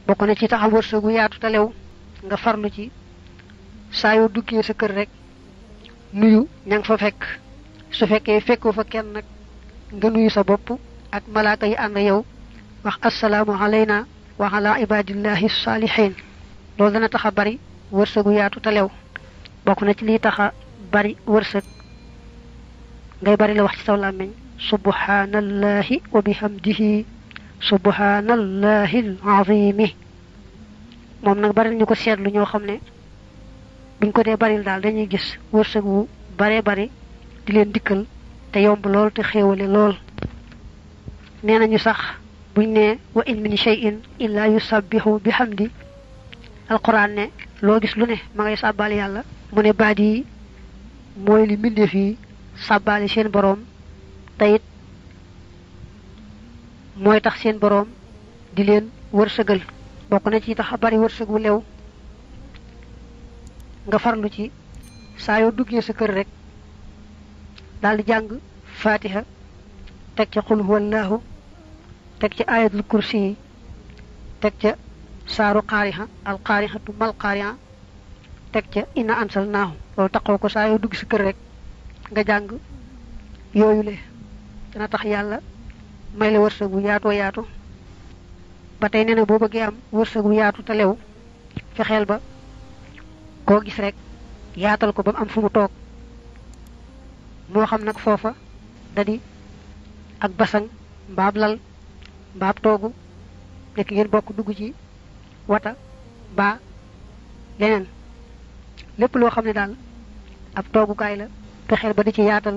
bokk na ci taxam wërsëgu yaatu te lew nga farlu ci saa yoo duggee sa kër rek nuyu ña nga fa fekk su fekkee fekkoo fa kenn nag nga nuyu sa bopp ak malaaka yi ànd yow wax assalaamu alayna wa ala ibadillahi salihin loolu dana taxa bari wërsëgu yaatu te lew bokk na ci lii taxa bari wërsëg ngay bari la wax ci saw làmmiñ subhanallahi wa bihamdihi subhanallahi alazimi moom nag bari ñu ko seetlu ñoo xam ne buñ ko dee baril daal dañuy gis wërsëg wu bare bari di leen dikkal te yomb lool te xéewale lool nee nañu sax buñ ne wa in min shay'in illa yusabbihu bihamdi alquran ne loo gis lu ne ma ngay sàbbaal yàlla mu ne baat yi mooy li mbindeef yi sàbbaale seen boroom te it mooy tax seen boroom di leen wërsëgal bokk na ci tax a bari wërsëg wu lew nga farlu ci saa yoo duggee sa kër rek daal di jàng fatiha teg ca qul huwallahu teg ca ayatul kursi yi teg ca saaru qaariha al qaarihatu mal qaariha teg ca inna ansalnaahu loolu taxoo ko saa yoo dugg sa kër rek nga jàng yooyu le dana tax yàlla may la wërsëg bu yaatoo yaatu ba tey nee na boo bëggee am wërsëg bu yaatu te lew fexeel ba koo gis rek yaatal ko ba mu am fu mu toog moo xam nag foofa dadi ak basang mbaab lal mbaab toogu nekk ngeen bokk dugg ci wata ba leneen lépp loo xam ne daal ab toogukaay la fexeel ba di ci yaatal